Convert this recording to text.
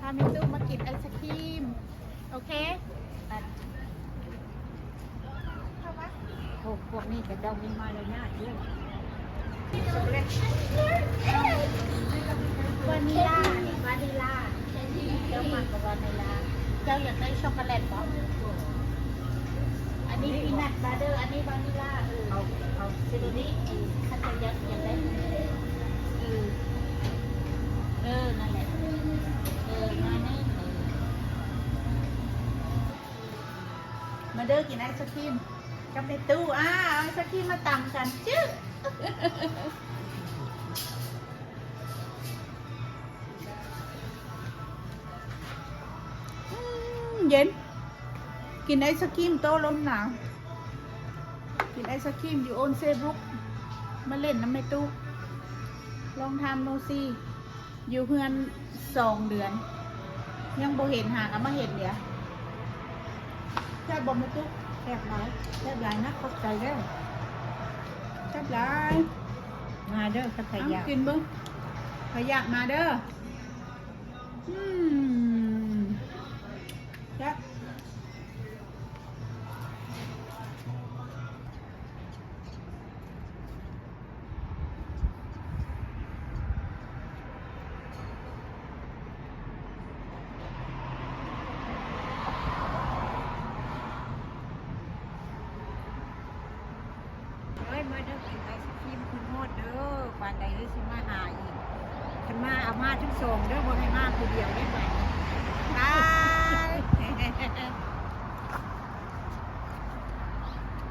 ພາແມ່ຕູ້ມາກິນໄອສະຄຣີມ. ໂອເຄ ໂອ້ ພວກນີ້ເຂົາເຈົ້າມີມາລະຍາດຢູ່. ວານິລາ ວານິລາ ເຈົ້າມັກວານິລາ ເຈົ້າຢາກໄດ້ຊັອກໂກແລັດບໍ? ອັນນີ້ພີນັດບັດເທີ ອັນນີ້ວານິລາ. ເອີ ເອົາ ເອົາ ຊື້ໂຕນີ້ ເອີ ຄັນເຈົ້າຢາກ ຢາກໄດ້ ເອີ ເອີ ນັ້ນແຫຼະ ເອີ ມານີ້ ເອີ ມາເດີ ກິນໄອສະຄຣີມກັບແມ່ຕູ້. ອ້າວ ເອົາໄອສະຄຣີມມາຕຳກັນ ຈຶ້. ອືມ ເຢັນ ກິນໄອສະຄຣີມໂຕ້ລົມໜາວ ກິນໄອສະຄຣີມຢູ່ໂອນເຊບຸກ ມາຫຼິ້ນນຳແມ່ຕູ້ ລອງທາມໂນຊີ. ຢູ່ເຮືອນສອງເດືອນ ຍັງບໍ່ເຫັນ ຫາກະມາເຫັນດຽວ. ແຊບບໍ່ແມ່ຕູ້? ແຊບຫຼາຍ ແຊບຫຼາຍນະ ຂອບໃຈເດີ ແຊບຫຼາຍ. ມາເດີ ຄັນໃຜຢາກ ເອົາ ກິນເບິ່ງ ໃຜຢາກມາເດີ. ອືມ ແຊບ. ເອີຍ ມາເດີ ກິນໄອສະຄຣີມຄືນຮອດເດີ ບາດໃດເອີຍຊິມາຫາອີກ. ຄັນມາ ເອົາມາທັງສອງເດີ ບໍ່ໃຫ້ມາຜູ້ດຽວເດີ ບາດນີ້. ບາຍ.